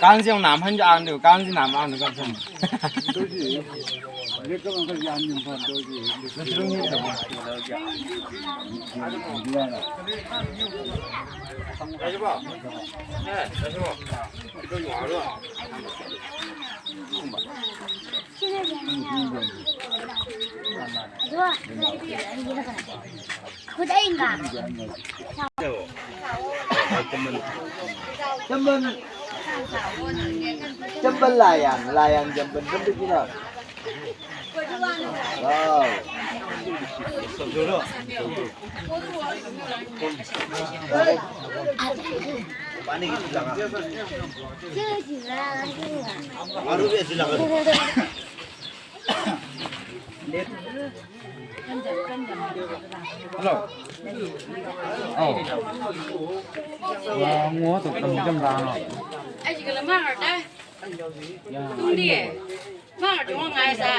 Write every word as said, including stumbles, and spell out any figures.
Kangjong nam han ja an du, kangjong nam an du kan. Jambal, jambal layang, layang jambal, jambal gina. Wow. Hello. Oh. Wa ngo to tam jam da no. Ai, jigala ma ngar da. Ya. Tung di. Ma ngar jong ngai sa.